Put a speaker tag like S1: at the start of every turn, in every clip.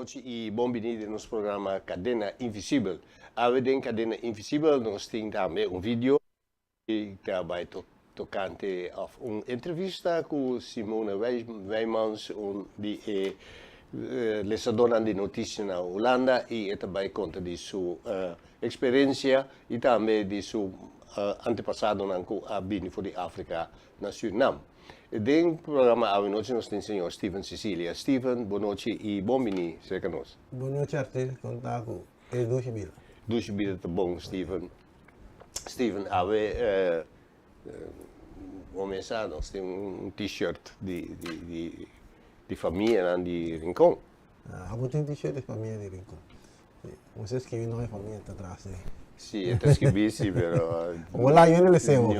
S1: nochi y bon bini den nos programa Cadena Invisibel. Awe den Cadena Invisibel nos tin tambe un video y ta bay tocante of un entrevista cu Simone Wijmans, un di e lesadornan di noticia na Hulanda y e ta bay conta di su experiencia y tambe di su antepasadonan cu a bini for di Africa na Surinam. Den programa awe nochi nos tin señor Steven Cecilia. Steven, bon nochi y bon bini cerca nos.
S2: Bon nochi Arthur, con ta cu e dushi bida?
S1: Dushi bida ta bon Steven. Steven, awe bo mesa nos tin un t-shirt di di di famianan di Rincon.
S2: Abo tin t-shirt di famia di Rincon. Bo sa skibi nomber di famia ta tras ei.
S1: Si, e ta skibi si, pero.
S2: Hola, yo no le sé hopi.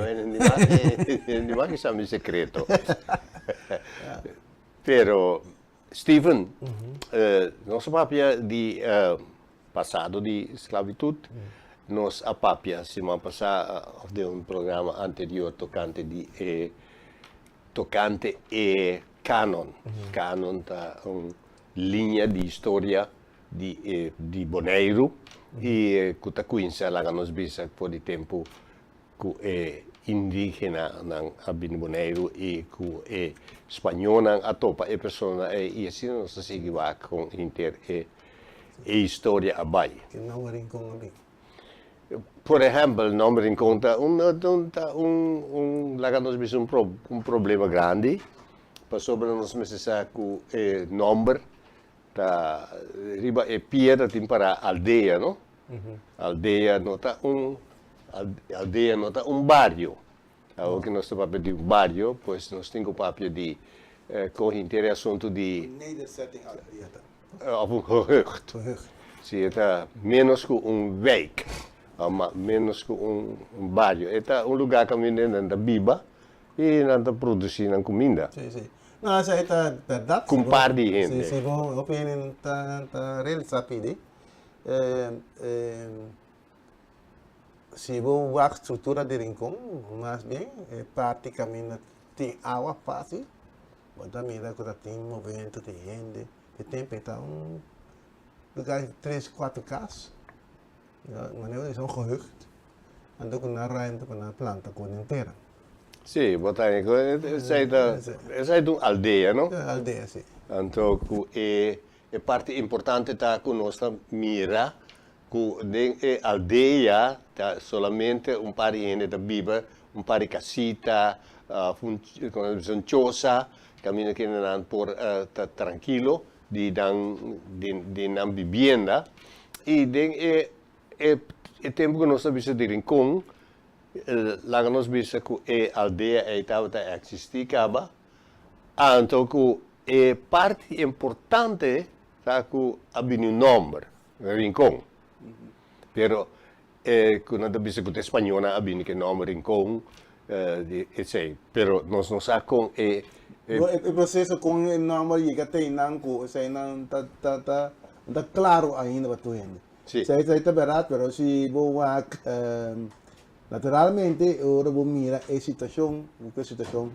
S1: Ni mas ke sa mi sekreto. Pero, Steven, nos a papia di pasado di sklabitut. Nos a papia siman pasá òf den un programa anterior tokante di e tokante e kanon. Kanon ta un liña di historia di e di Boneiru i ku ta kuinsa laga nos bisa for di tempu ku e indigenanan a bini Boneiru i ku e spañonan a topa e personanan ei i asina nos ta sigui wak kon hinter e e historia a bai.
S2: Ki nòmber Rincon a bin?
S1: Por ehèmpel nòmber Rincon ta un ta un un laga nos bisa un un problema grandi pasobra nos mester sa ku e nòmber Ta riba e piedra tin para aldea, no? Aldea no ta un aldea no ta un bario. Awor ku nos ta papia di un bario, pues nos tin ku papia di kon henter e asuntu di.
S2: Un nederzetting aldea ta.
S1: Of un gehucht.
S2: Gehucht.
S1: Si, e ta ménos ku un wijk, of ménos ku un bario. E ta un lugá kaminda nan ta biba I nan ta produsí nan kuminda.
S2: Sí, sí. No, esei ta bèrdat.
S1: Ku un par di hende.
S2: Sí, sí, bo hopi hende ta ta realisá pidi. Si bo wak struktura di Rincon, mas bien e parti kaminda tin awa fásil, bo ta mira ku ta tin movimento di hende. E tempu ei ta un lugar di tres, kuater kas. Manera bo bisa un gehucht, anto ku nan ruimte pa nan planta kon den tera.
S1: Sí, bo ta esei ta esei ta un aldea, no?
S2: Un aldea, sí.
S1: Anto ku e e parti importante ta ku nos ta mira ku den e aldea ta solamente un par di hende ta biba, un par di kasita òf un komo ta bisa un chosa kaminda kendenan por ta trankilo. Di nan di nan bibienda y den e e e tempo cu nos ta bisa di Rincon laga nos bisa cu e aldea ey tabata existi caba anto cu e parti importante ta cu a bini un nomber Rincon pero e cu nan ta bisa cu ta e spañolnan a bini cu e nomber Rincon di esey pero nos no sa con e
S2: E proceso con e nomber yega te einan cu eseinan ta ta ta no ta claro ainda pa tur hende.
S1: Si.
S2: Esei ta berdad pero si bo wak naturalmente ora bo mira e situacion cu e situacion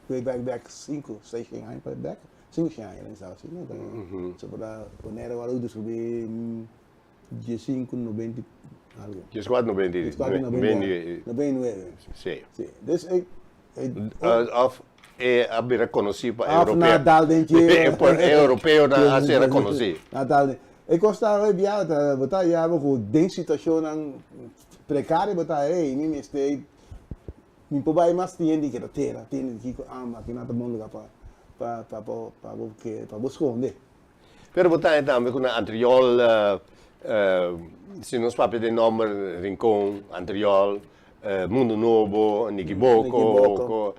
S2: cu e bek bek cinco seis shen aña pa bek cinco shen aña mi sa asina ta Bonaire awor a descubri Diesinku noventa i algu.
S1: Dieskuater noventa i.
S2: Dieskuater noventa i nuebe.
S1: Si.
S2: Si. Dus e.
S1: Of e a bira konosí pa europeo.
S2: Of na dal den dje.
S1: E europeonan a sera konosí.
S2: Na dal den. E kos ta hoy bia ta bo ta yaba ku den situashonnan prekario bo ta ey mi mester mi por bai mas tin hende ke ta tera tin hende di kiko ama kinan ta bon luga pa pa pa bo pa bo skonde.
S1: Pero bo ta haña tambe ku na Antriol, si nos papia den nòmber Rincon, Antriol, Mundo Nobo, Nikiboko,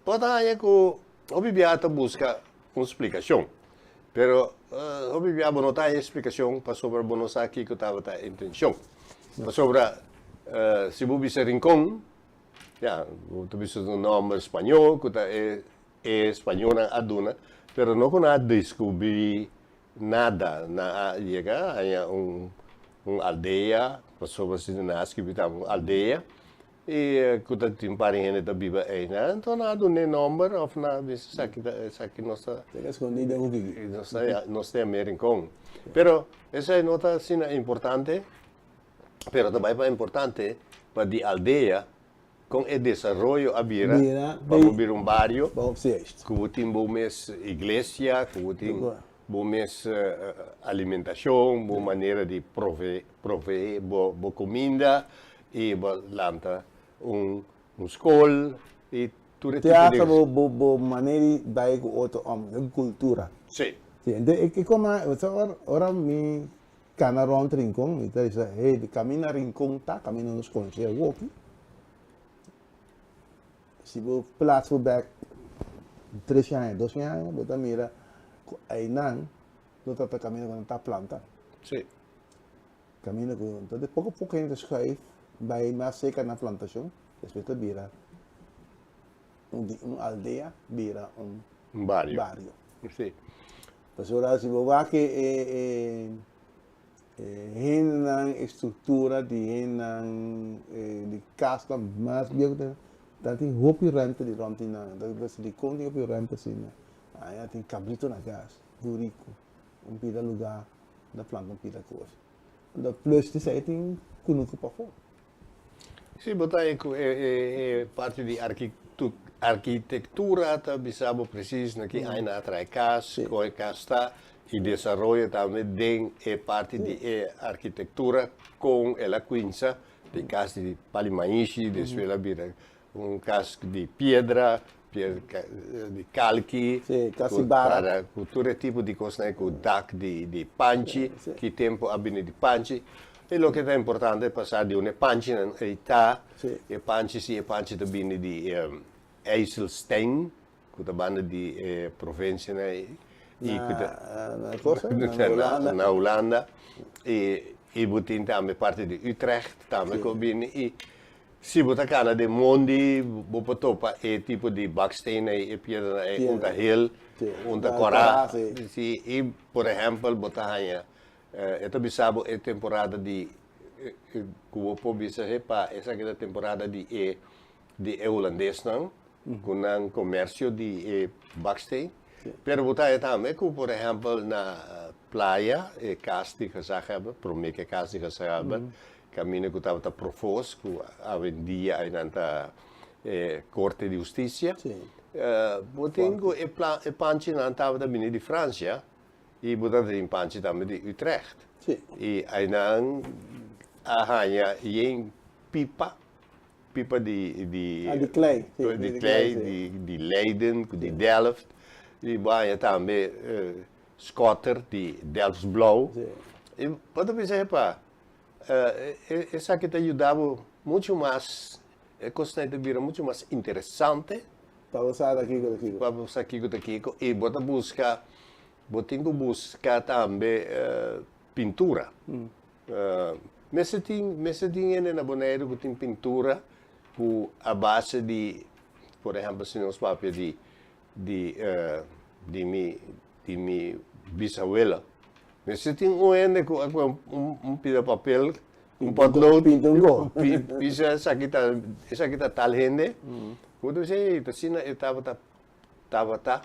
S1: bo ta haña ku hopi bia ta buska un splikashon. Pero hopi bia bo no ta haña e splikashon pasobra bo no sa kiko tabata e intenshon. Pasobra si bo bisa Rincon, ya, bo ta bisa un nòmber spañó ku ta e E spañolnan a duna, pero no ku nan a deskubrí nada. Nan a yega haña un un aldea, pasobra si nan a skirbi tambe un aldea. I ku ta tin par di hende ta biba einan, anto nan a dun'é nòmber òf nan a bisa esaki ta esaki nos ta.
S2: Te ka skondí den hopi aki.
S1: Nos ta nos ta yam'é Rincon. Pero esei no ta asina importante, pero ta bai pa importante pa di aldea kon e desaroyo a bira pa bo bira un bario ku bo tin bo mes iglesia, ku bo tin bo mes alimentashon, bo manera di prove proveé bo bo kuminda i bo lanta un un skol i tur e
S2: Te
S1: tipo di.
S2: hasta bo bo bo manera di bai ku otro òm, e kultura.
S1: Sí.
S2: Sí, enton e e koma ora ora mi kana rònt Rincon mi ta bisa hey di kaminda Rincon ta kaminda nos konosé awoki. Si bo plats bo bek tres aña, dos aña, bo ta mira ku einan no ta ta kaminda ku nan ta planta.
S1: Sí.
S2: Kaminda ku, entonces poko poko hende ta schuif bai mas serka na plantashon, despues ta bira un di un aldea bira un
S1: Un bario.
S2: bario.
S1: Sí.
S2: Pasobra si bo wak e e E hendenan, e struktura di hendenan, di kasnan mas bieu ku ta tin hopi ruimte di rònt di nan. Ta bisa dikon tin hopi ruimte asina? Aya tin kabrito na kas, buriku, un pida lugá na planta un pida kos. Anto plus di esei tin kunuku pafó.
S1: Si bo ta e e parti di arkitektura ta bisa bo presis na ki aña nan a traha e kas, kon e kas ta i desaroyo tambe den e parti di e arkitektura kon el a kuinsa di kas di pali maishi despues el a bira un kas di piedra, di kalki ku tur e tipo di kosnan ku dak di panchi, ki tempu a bini di panchi. E loke ta importante pa sa di un e panchinan ei ta, e panchi si e panchi ta bini di IJsselstein ku ta banda di e provinsianan ei i ku ta na Hulanda i bo tin tambe parti di Utrecht tambe ku a bini i Si bo ta kana den mondi, bo por topa e tipo di baksteen ei, e piedranan ei, un ta hel, un ta kòrá. Si, i por ehèmpel bo ta haña, e ta bisa bo e temporada di, ku bo por bisa hepa, esaki ta temporada di e di e hulandesnan, ku nan komersio di e baksteen. Pero bo ta haña tambe ku por ehèmpel na playa e kas di gezaghebber, promé ku e kas di gezaghebber, Kaminda ku tabata profos ku awendia ainan ta e korte di hustisia. Bo tin ku e e panchinan tabata bini di Fransia i bo tabata tin panchi tambe di Utrecht. I ainan a haña yen pipa, pipa di di
S2: di klei,
S1: di klei di di Leiden ku di Delft i bo haña tambe skotter di Delfts Blauw. I bo ta bisa epa. Esaki ta yuda bo muchu mas, e kosnan ta bira muchu mas interesante.
S2: Pa bo sa ta kiko ta kiko.
S1: Pa bo sa kiko ta kiko i bo ta buska, bo tin ku buska tambe pintura. Mester tin, mester tin hende na Boneiru ku tin pintura ku a base di, por ehèmpel si nos papia di di di mi di mi bisawela. Mester tin un hende ku a kohe un pida papel, un potlood, bisa esaki ta esaki ta tal hende. Ku ta bisa ey ta asina e tabata tabata.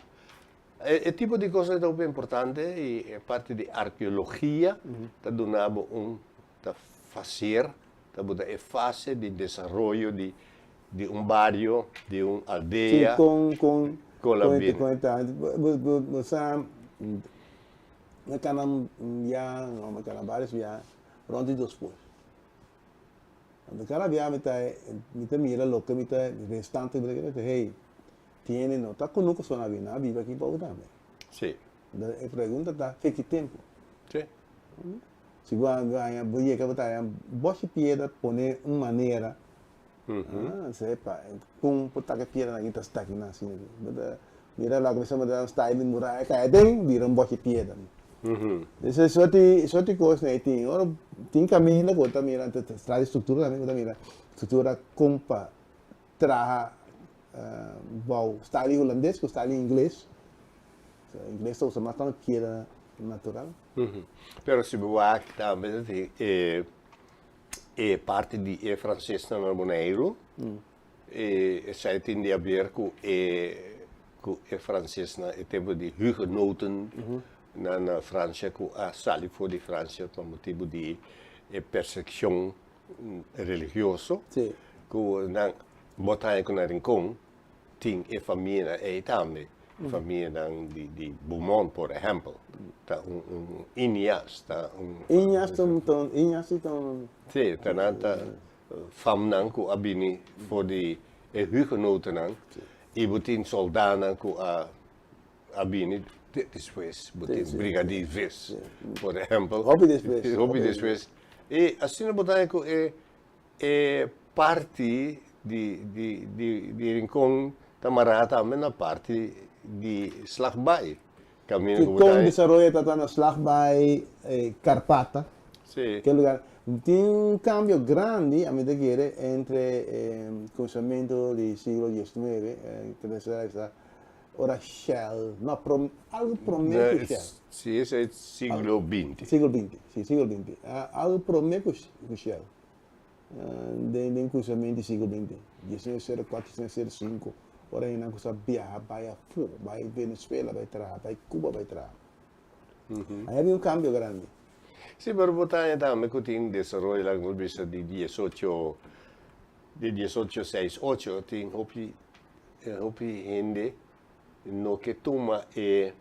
S1: E tipo di kos ta hopi importante i e parti di arkeologia ta duna bo un ta faser ta buta e fase di desaroyo di di un bario, di un aldea.
S2: Sí, con, con,
S1: con la bini.
S2: Con ta, bo, bo sa, mi cana bia, no, mi cana varios bia, rond di dos poos. Anto cada bia mi ta, mi ta mira loke mi ta, restante mi ta kere, hey, tiene no ta kunuku so na bini, nan a biba aki bou tambe.
S1: Sí.
S2: E pregunta ta, fe ki tempu?
S1: Sí.
S2: Si bo a haña, bo yega bo ta haña boshi piedra pone un manera, sepa, kon por taka piedranan aki ta sta aki nan asina aki. Bo ta mira loke mi sa bo ta style di muraya kai aden bira un boshi piedra. Entonces sorti sorti kosnan ei tin. Ora tin kaminda ku bo ta mira ta traha di struktura tambe bo ta mira struktura kon pa traha bou style di hulandes ku style di ingles. Ingles ta usa mas tantu piedra natural.
S1: Pero si bo wak tambe ta tin e. E parti di e fransesnan na Boneiru, e esei tin di haber ku e ku e fransesnan e tempu di Hugenoten na na Fransia ku a sali for di Fransia pa motibu di e persekshon religioso ku nan bo ta haña ku na Rincon tin e famianan ei tambe, e famianan di di Beaumont por ehèmpel ta un un Inias ta un
S2: Inias ta un ta un Inias si ta un
S1: Si, ta nan ta famnan ku a bini for di e hugenotennan i bo tin soldanan ku a a bini despues, bo tin Brigadier Vis por ehèmpel.
S2: Hopi despues.
S1: Hopi despues. I asina bo ta haña ku e E parti di di di di Rincon ta mará tambe na parti di Slagbaai. Kaminda ku bo ta.
S2: Kon desaroyo ta ta na Slagbaai, Karpata.
S1: Sí.
S2: Ke lugar. Tin un kambio grandi, ami ta kere, entre e kuminsamentu di siglo diesnuebe, ke ta ser esta ora Shell, no, prom, algu promé ku Shell.
S1: Sí, esei siglo binti.
S2: Siglo binti, sí, siglo binti. Algu promé ku Shell. Den den kuminsamentu di siglo binti, diesnuebe sero kuater, diesnuebe sero sinku, ora hendenan kuminsá biaha bai afó, bai Venezuela bai traha, bai Cuba bai traha. Ahí habia un kambio grandi.
S1: Sí, pero bo ta haña tambe ku tin desaroyo, laga nos bisa di diesocho, di diesocho seis ocho, tin hopi, hopi hende no ke tuma e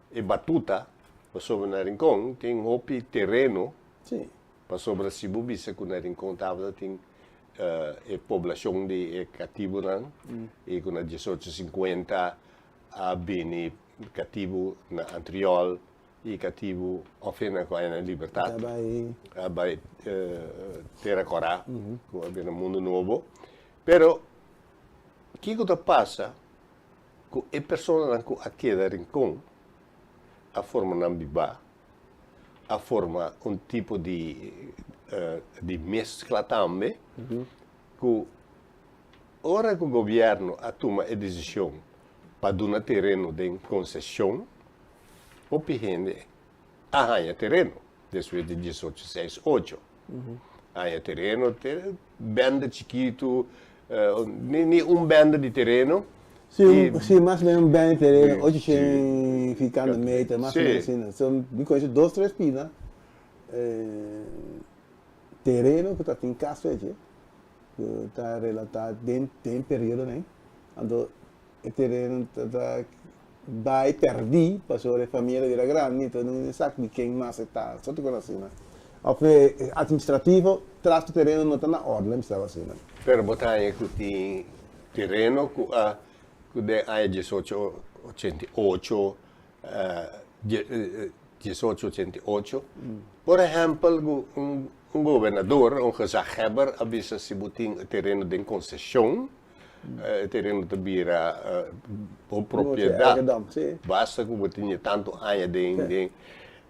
S1: e batuta pasobra na Rincon tin hopi tereno.
S2: Sí.
S1: Pasobra si bo bisa ku na Rincon tabata tin e poblashon di e katibunan i ku na diesocho sinkuenta a bini katibu na Antriol i katibu òf hende ku a na libertat a bai Tera Kòrá ku a bira Mundu Nobo. Pero kiko ta pasa ku e personanan ku a keda Rincon a forma nan bibá? A forma un tipo di di mezcla tambe cu ora cu gobierno a tuma e decision pa duna tereno den concesion hopi hende a haya tereno despues di diesocho seis ocho a haya tereno bende chikitu ni un bende di tereno.
S2: Si, si, mas o menos un bende di tereno, ocho shen vierkante meter, mas o menos asina. So, mi konosi dos, tres pida tereno ku ta tin kas fechi, ku ta relatá den den periodonan. Anto e tereno ta ta bai pèrdí pasobra e famia ta bira grandi, enton no sa di ken mas e ta, sotu kos asina. Òf e administrativo tras ku tereno no ta na òrde, mi staba asina.
S1: Pero bo ta haña ku tin tereno ku a ku den aña diesocho ochenta i ocho diesocho ochenta i ocho por ehèmpel ku un un gobernador un gezaghebber a bisa si bo tin e tereno den konseshon E tereno ta bira bo propiedat. Basta ku bo tin tantu aña den den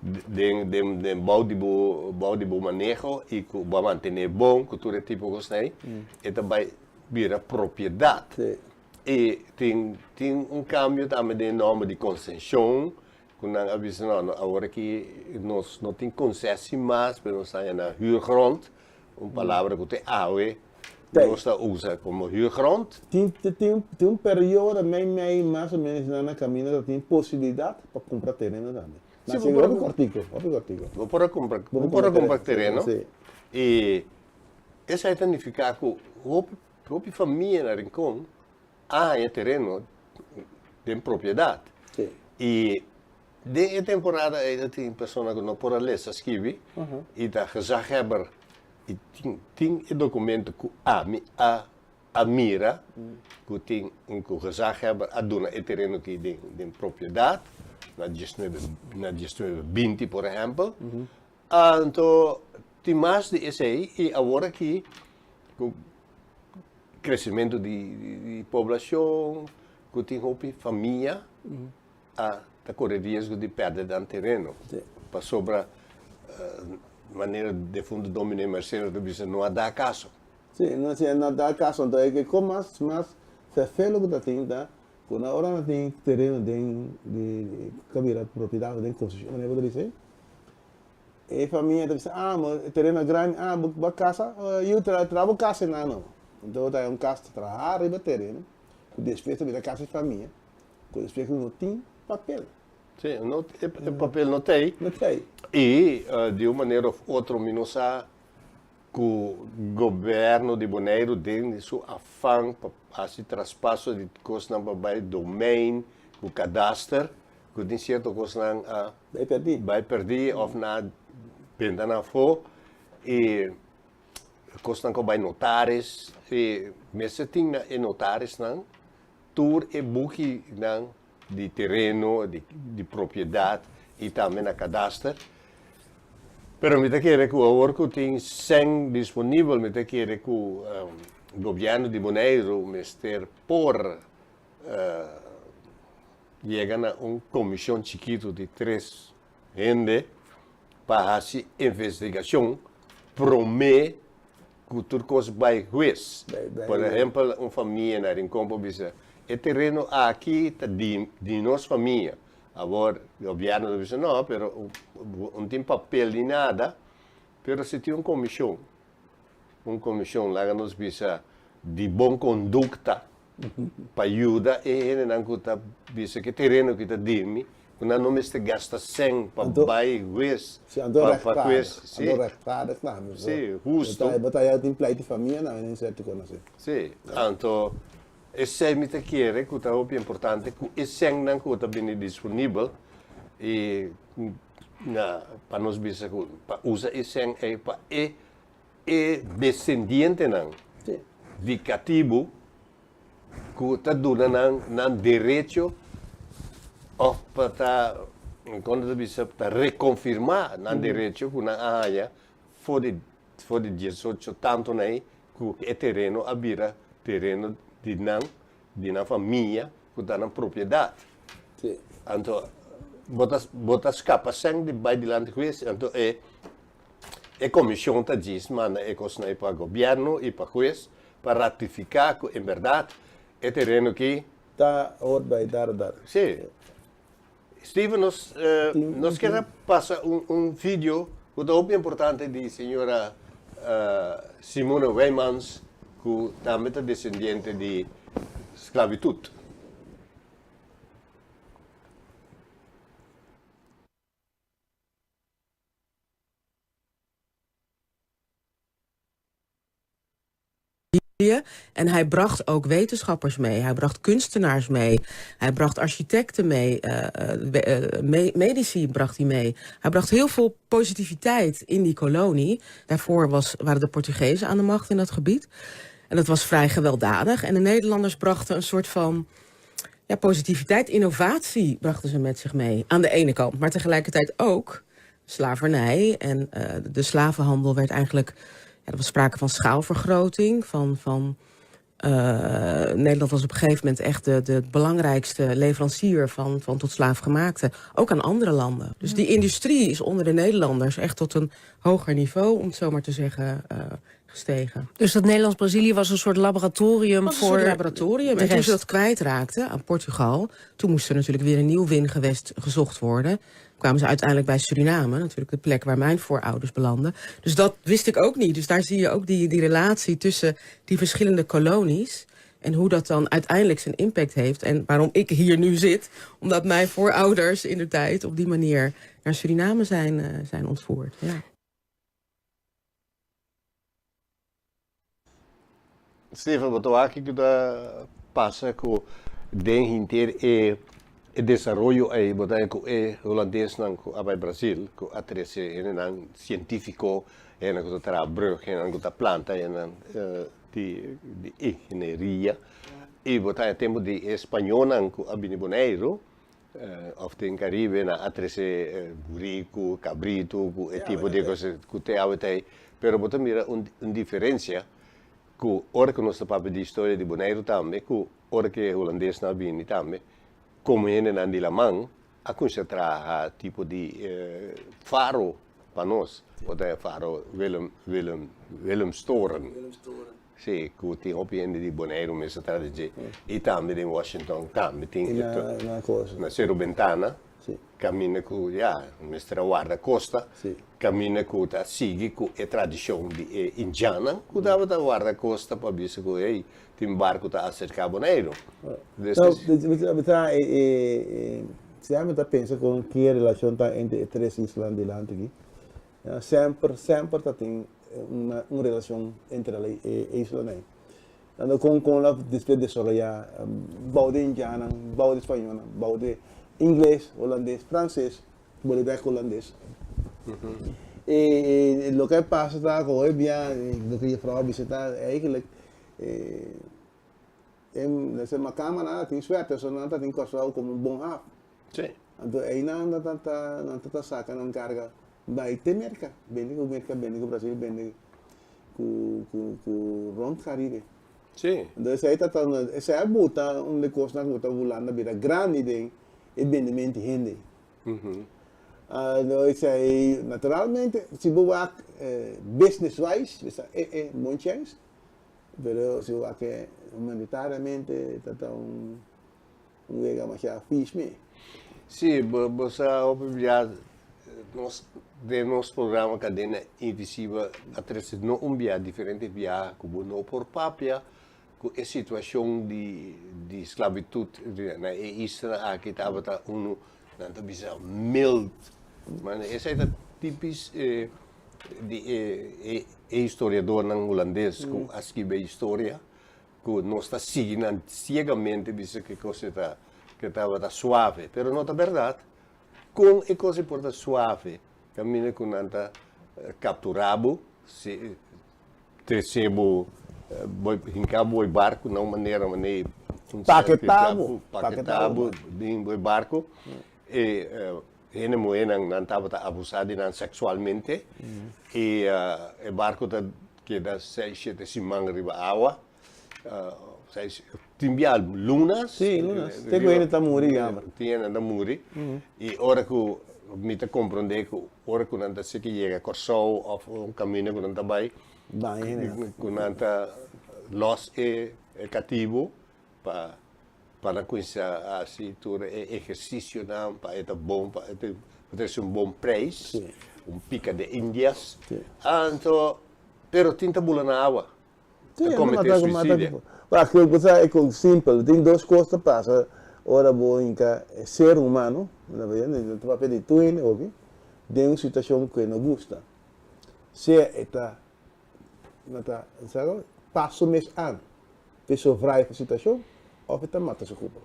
S1: den den den bou di bo bou di bo maneho i ku bo a mantené bon ku tur e tipo kosnan ei, e ta bai bira propiedat. I tin tin un kambio tambe den e nòmber di konsenshon ku nan a bisa no no awor aki nos no tin konsesi mas pero nos ta haña na huurgrond, un palabra ku te awe Nos ta usa como huurgrond.
S2: Tin tin tin un periodo mei mei mas o menos nan na caminda ta tin posibilidad pa cumpra tereno tambe.
S1: Si,
S2: bo por hopi cortico, hopi cortico.
S1: Bo por a cumpra, bo por a cumpra tereno. Si. Y esai ta nifica cu hopi hopi famia na Rincon a haña tereno den propiedad.
S2: Si.
S1: Y den e temporada ei ta tin persona cu no por a lesa skibi y ta gezaghebber I tin tin e documento cu ami a a mira cu tin un cu gezaghebber a duna e tereno aki den den propiedad na diesnuebe na diesnuebe binti por ehempel. Anto tin mas di esey y awor aki cu crecimento di di poblacion cu tin hopi famia a ta kore riesgo di pèrdè nan tereno pasobra manera defuntu Dominee Marcelo ta bisa no a da kaso.
S2: Sí, no si no a da kaso anto e ke kon mas mas ferfelo ku ta tin ta ku na ora nan tin tereno den di ku a bira propiedat den konseshon manera bo ta bisa ei. E famia ta bisa, ah, e tereno grandi, ah, bo bo kasa, yu tra traha bo kas einan no. Anto ta un kas ta traha riba tereno, ku despues ta bira kas di famia, ku despues ku no tin papel.
S1: Sí, no, e papel no ta ei.
S2: No ta ei.
S1: I di un manera of otro mi no sa ku goberno di Boneiru den su afan pa hasi traspaso di kosnan pa bai domein ku kadaster, ku tin sierto kosnan a
S2: Bai pèrdí.
S1: Bai pèrdí òf nan a benta nan afó i kosnan ku bai notaris i mester tin na e notarisnan tur e bukinan di tereno, di propiedat i tambe na kadaster. Pero mi ta kere ku awor ku tin sèn disponibel mi ta kere ku gobièrnu di Boneiru mester por yega na un komishon chikitu di tres hende pa hasi investigashon promé ku tur kos bai hues. Por ehempel, un famia na Rincon por bisa, e tereno aki ta di di nos famia. Awor gobièrnu ta bisa no, pero no tin papel ni nada. Pero si tin un komishon, un komishon laga nos bisa di bon kondukta pa yuda e hendenan ku ta bisa ku e tereno ki ta di mi, ku nan no mester gasta sèn pa bai hues,
S2: Si, anto
S1: pa pa
S2: rechtvaardig.
S1: hues, si.
S2: Anto rechtvaardig tambe.
S1: Si, husto.
S2: Bo ta ya tin pleit di famia nan en sierto konosé.
S1: Si, anto esei mi ta kere ku ta hopi importante ku e sènnan ku ta bini disponibel i na pa nos bisa ku pa usa e sèn ei pa e E desendientenan di katibu ku ta duna nan nan derecho òf pa ta, kon ta bisa, ta rekonfirmá nan derecho ku nan a haña for di for di diesocho tantu nei ku e tereno a bira tereno di nan, di nan famia ku ta nan propiedat. Anto bo ta bo ta skapa sèn di bai dilanti hues, anto e E komishon ta djis manda e kosnan ei pa gobièrnu i pa hues pa ratifiká ku en bèrdat e tereno ki.
S2: Ta hoort bij dar dar.
S1: Sí. Steven nos nos kier a pasa un un video ku ta hopi importante di señora Simone Wijmans ku tambe ta desendiente di sklabitut.
S3: En hij bracht ook wetenschappers mee, hij bracht kunstenaars mee, hij bracht architecten mee, uh, medici bracht hij mee. Hij bracht heel veel positiviteit in die kolonie. Daarvoor was, waren de Portugezen aan de macht in dat gebied. En dat was vrij gewelddadig. En de Nederlanders brachten een soort van ja, positiviteit, innovatie brachten ze met zich mee. Aan de ene kant, maar tegelijkertijd ook slavernij. En uh, de slavenhandel werd eigenlijk... Ja, er was sprake van schaalvergroting, van... van uh, Nederland was op een gegeven moment echt de, de belangrijkste leverancier van, van tot slaafgemaakte. Ook aan andere landen. Dus die industrie is onder de Nederlanders echt tot een hoger niveau, om het zo maar te zeggen, uh, gestegen.
S4: Dus dat Nederlands-Brazilië was een soort laboratorium
S3: was een
S4: voor
S3: soort laboratorium. En toen ze dat kwijtraakten aan Portugal, toen moest er natuurlijk weer een nieuw wingewest gezocht worden. Kwamen ze uiteindelijk bij Suriname, natuurlijk de plek waar mijn voorouders belanden. Dus dat wist ik ook niet. Dus daar zie je ook die, die relatie tussen die verschillende kolonies. En hoe dat dan uiteindelijk zijn impact heeft. En waarom ik hier nu zit. Omdat mijn voorouders in de tijd op die manier naar Suriname zijn, uh, zijn ontvoerd. Ja.
S1: Steven, bo ta wak kiko ta pasa ku den hinter e e desaroyo ei, bo ta ku e hulandesnan ku a bai Brasil, ku a trese hendenan sientífiko, hendenan ku ta traha brug, hendenan ku ta planta, hendenan di di ingenieria, i bo ta e tempu di e spañónan ku a bini Boneiru, Of den Caribe nan a trece buriku, cabritu cu e tipo di cos cu te awe ta ei. Pero bo ta mira un diferencia cu ora cu nos ta papia di historia di Boneiru tambe cu ora cu e Hulandesnan a bini tambe como hendenan di laman a cuminsa traha tipo di faro pa nos. Bo ta e faro Willem Willem Willemstoren. Sí, ku tin hopi hende di Boneiru mes a traha di dje. I tambe den Washington tambe tin
S2: I na, na cosa.
S1: Na Seru Bentana.
S2: Sí.
S1: Kaminda ku ya mester a warda kosta, kaminda ku ta sigui ku e tradishon di e indjannan ku tabata warda kosta pa bisa ku hey, tin barku ta aserká Boneiru.
S2: No, mi ta pensa kon ki e relashon ta entre e tres islanan dilanti aki. Semper, semper ta tin un relashon entre e islanan ei. Tanto kon kon la despues desaroyá bou di indiannan, bou di spañolnan, bou di ingles, holandes, franses, bolbe bek holandes. E loke a pasa ta ku hopi bia loke jefrou a bisa ta eigenlijk e makamba nan tin suerte pasobra nan ta tin Kòrsou komo un bon haf. Anto einan nan ta nan ta saka nan karga bai te Merka, bende ku Merka, bende ku Brasil, bende ku ku ku rond Caribe. Anto esei ta ta esei a buta un di kosnan ku ta Hulanda bira grandi den e bendimento di hende. Anto esei naturalmente si bo wak business wise bisa e e bon chèns, pero si bo wak humanitariamente ta ta un Un wega masha fish mi.
S1: Sí, bo sa hopi bia nos den nos programa Cadena Invisible a trece no un bia, diferente bia cu bo no por papia cu e situacion di di sclavitud na e isla aki tabata unu nan ta bisa mild. Ma esey ta tipis di e historiadornan hulandes cu a skibi e historia. Ku nos ta sigui nan siegamente bisa ku e kos ta ke tabata suave, pero no ta bèrdat. Kon e kos ei por ta suave kaminda ku nan ta kapturá bo, si trese bo, hinká bo e barku na un manera manera un
S2: Paketá bo,
S1: paketá bo den bo e barku e hende muhénan nan tabata abusá di nan seksualmente i e barku ta Keda seis shete siman riba awa, seis, tin bia lunas.
S2: Sí, lunas. Te ku hende ta muri di hamber.
S1: Tin hende ta muri. I ora ku mi ta komprondé ku ora ku nan ta seki yega Kòrsou òf un kaminda ku nan ta bai, ku nan ta lòs e katibu pa pa nan kuminsá hasi tur e ehersisionan pa e ta bon pa e trese un bon preis, un pika de indias. Anto, pero tin ta bula na awa, ta kometé suisidio.
S2: Wak, bo sa e kos simpel, tin dos kos ta pasa ora bo hinka e ser humano, no ta papia di tur hende hopi, den un situashon ku e no gusta. Sea e ta No ta sa pa su mes an p'e survive e situacion of e ta mata su cuerpo.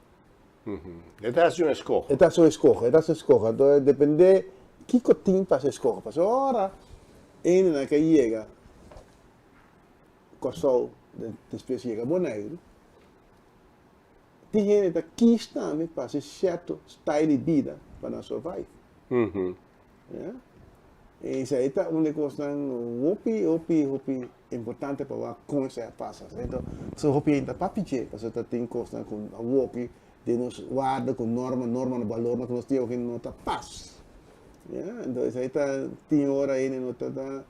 S1: E ta haci un escoho.
S2: E ta haci un escoho, e ta haci un escoho. Anto e depende kico tin pa haci escoho. Pasobra ora hendenan ke yega Kòrsou despues yega Boneiru, tin hende ta kis tambe pa haci cierto style di bida pa nan survive. Ya. Esei ta un di e kosnan hopi, hopi, hopi importante pa wak kon esei a pasa. Anto, so hopi hende ta papia dje, pasobra ta tin kosnan ku awoki den nos warda ku norma, normanan, balornan ku nos tin awoki no ta pas. Ya, anto esei ta tin ora hende no ta ta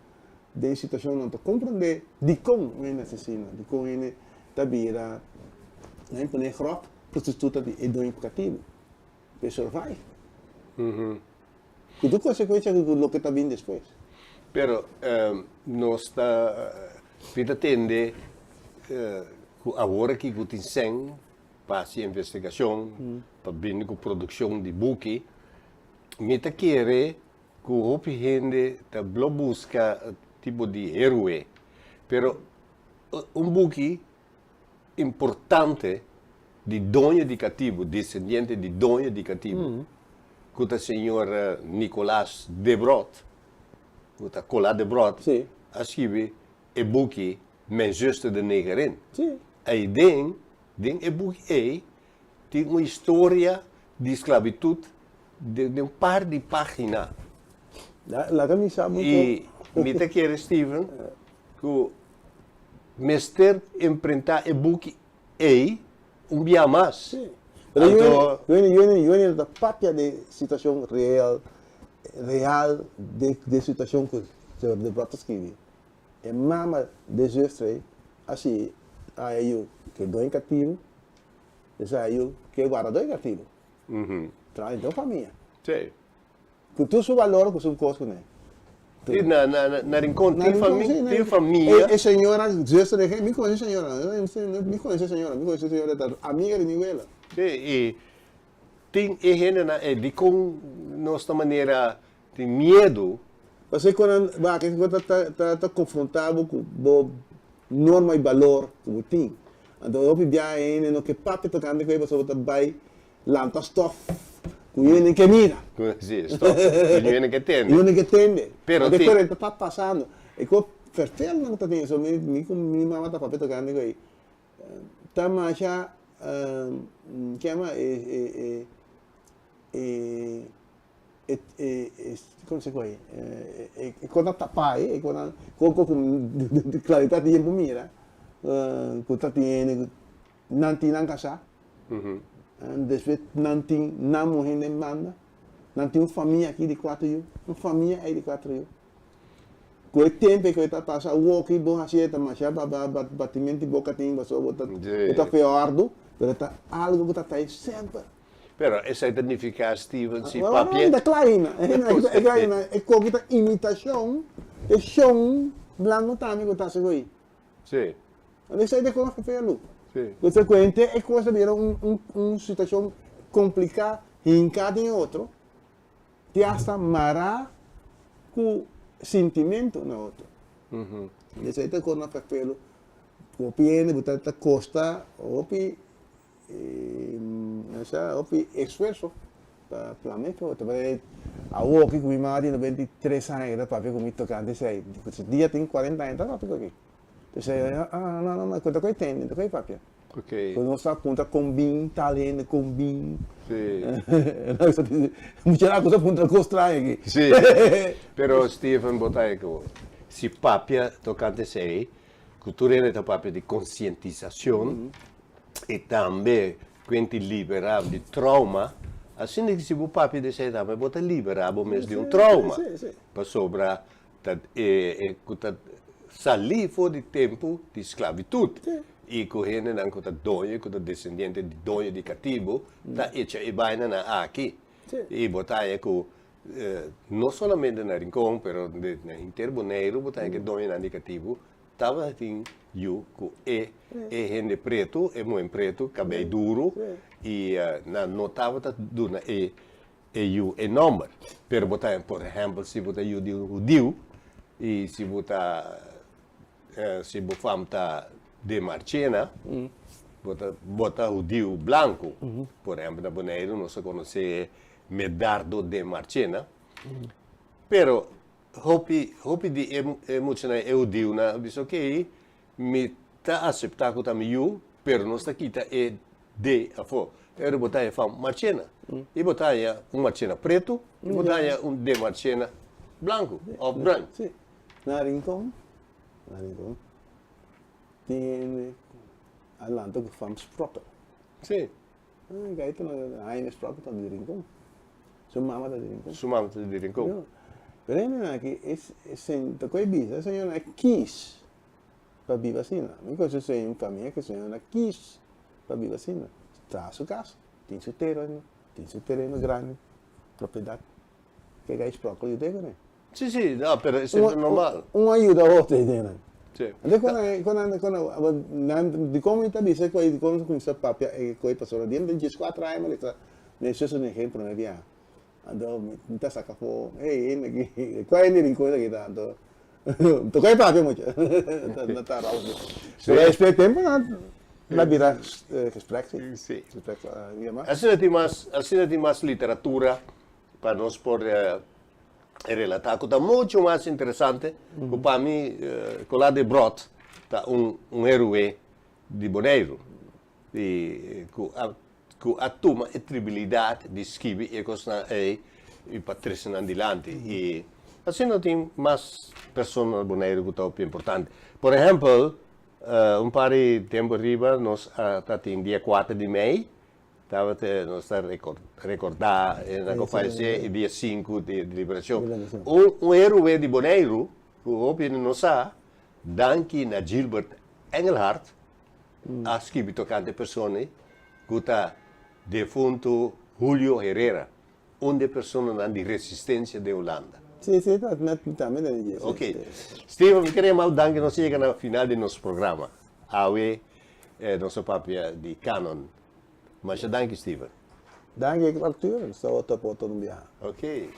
S2: den situashon nan ta komprondé dikon un hende asesina, dikon hende ta bira, nan pone gròf prostituta di e doño katibu. Pe survive. Ku tur konsekuensia ku loke ta bin despues.
S1: Pero nos ta mi ta tende ku awor aki ku tin sèn pa hasi investigashon, pa bini ku produkshon di buki, mi ta kere ku hopi hende ta blo buska tipo di héroe. Pero un buki importante di doño di katibu, desendiente di doño di katibu, ku ta señor Nicolaas Debrot, ku ta Cola Debrot, a skibi e buki Mijn zuster de negerin. Ei den, den e buki ei tin un historia di sklabitut den un par di pagina.
S2: Laga mi sa bo
S1: I mi ta kere, Steven, ku mester imprentá e buki ei un bia mas.
S2: Sí. Pero
S1: Anto.
S2: yo yo yo yo ta papia de situacion real, real de de situacion cu señor Debrot ta scribi. E mama de zuster ei a si a e yu ke doño catibu, e sa e yu ke guarda doño catibu. Traha den tur famia.
S1: Sí.
S2: Ku tur su balor ku su kos kuné.
S1: I na na na Rincon tin fami tin famia.
S2: E señora zuster di mi konosé e señora mi konosé e señora mi konosé e señora ta amiga di mi wela.
S1: Sí i tin e hendenan ei dikon nos ta manera tin miedu.
S2: Pasobra ku nan wak e ta ta ta konfrontá bo ku bo norma i balor ku bo tin. Anto hopi biaha e hende no ke papia tokante ku e pasobra bo ta bai Lanta stof ku hende ke mira.
S1: Sí, stof ku hende ke tende.
S2: Hende ke tende.
S1: Pero
S2: ti. Diferente ta pasando. E ko vertel nan ta tin eso. Mi mi ku mi mama ta papia tokante ku ei. Ta masha ke yama e e e e e e e komo se ku ei e e ko ta tapa ei e ko nan ko ko ku klaridat di hende por mira ku ta tin hende ku Nan tin nan kasá. Despues nan tin nan muhé den banda. Nan tin un famia aki di kuater yu, un famia ei di kuater yu. Ku e tempu ku e ta pasa awoki bo hasi e ta masha batimento di boka tin pasobra bo ta bo ta feòrdu, pero ta algu ku ta kai semper.
S1: Pero esei ta nifiká Steven si papia.
S2: No, ta kla aina, e kla aina, e koki ta imitashon e shon blanku tambe ku ta hasi ku ei.
S1: Sí.
S2: Anto esei ta kon afefelu.
S1: Sí.
S2: Konsecuente e kos a bira un un un situacion complica hinca den e otro, te hasta mara cu sintimento na otro. Esei ta kon afefelu. Hopi hende bo ta ta costa hopi Sa hopi esfuerso pa plama e foto. Pasobra awoki ku mi mama tin 93 aña e ta papia ku mi tokante esei. Ku dia tin 40 aña e ta papia ku aki. P'esei ah no no no ku ta koe tende, ta koe papia. Ku nos ta puntra kon bin tal hende, kon bin. Mucha rato nos ta puntra kos straño aki.
S1: Sí, pero Steven bo ta ku si papia tokante esei, ku tur hende ta papia di konsientisashon. I tambe kuen ti liberá di trauma, asina ki si bo papia di esei tambe bo ta liberá bo mes di un trauma, pasobra ta e ku ta salí for di tempu di sklabitut i ku hendenan ku ta doño, ku ta desendiente di doño di katibu ta echa e bainanan aki. I bo ta haña ku no solamente na Rincon pero na henter Boneiru bo ta haña ku e doñonan di katibu Tabatin yu ku e e hende pretu, e muhé pretu, kabei duru, i nan no tabata duna e e yu e nòmber. Pero bo ta, por ehèmpel, si bo ta yu di un hudiu i si bo ta si bo fam ta de Marchena, bo ta bo ta hudiu blanku. Por ehèmpel, na Boneiru nos a konosé Medardo de Marchena. Pero Hopi, hopi di e e muchanan e hudiunan a bisa, Okey, mi ta aseptá ku ta mi yu, pero nos ta kita e D afó. Pero bo ta haña fam Marchena. I bo ta haña un Marchena pretu i bo ta haña un D Marchena blanku òf bruin.
S2: Sí. Na Rincon, na Rincon tin hende a lanta ku fam Sprokel.
S1: Sí.
S2: Gaita na Jaime Sprokel ta di Rincon. Su mama ta di Rincon.
S1: Su mama ta di Rincon.
S2: No. Pero e nan aki, e e ta koe bisa, e señora a kis pa biba asina. Mi konoce un famia ku e señora a kis pa biba asina. Traha su kas, tin su tereno, tin su tereno grandi, propiedat. Ke gai Sprokel yuda e kuné.
S1: Si, si, no, pero esei ta normal.
S2: Un a yuda otro e denan.
S1: Si.
S2: Anto ku nan, ku nan, ku nan, nan, dikon mi ta bisa ku dikon mi kuminsá papia e koi pasobra dia mi ta dieskuater aña mi lesa mi sus un ejemplo promé biaha. Anto mi ta saka afó, hey hende aki, kua hende rincon esaki ta? Anto mi ta koi papia mucha, no ta rou. Pero despues tempu nan a bira gesprek si.
S1: Si.
S2: Gesprek yama.
S1: Asina tin mas, asina tin mas literatura pa nos por relatá ku ta muchu mas interesante ku pa mi Colá Debrot ta un un héroe di Boneiru i ku a ku a tuma e tribilidat di skibi e kosnan ei i pa trese nan dilanti i asina tin mas persona na Boneiru ku ta hopi importante. Por ehèmpel un par di tempu riba nos a ta tin dia kuater di mei Tabata nos ta rekordá e nan ku falesé e dia sinku di liberashon. Un héroe di Boneiru ku hopi hende no sa, danki na Gilbert Engelhardt a skibi tokante e persona ei ku ta defuntu Julio Herrera. Un di e personanan di resistencia den Hulanda.
S2: Si, si, ta net tambe den dje.
S1: Ok. Steven, mi kere yamau danki, nos a yega na final di nos programa. Awe nos a papia di Canon. Masha danki, Steven.
S2: Danki, Arthur. Nos ta otro pa otro biaha.
S1: Ok.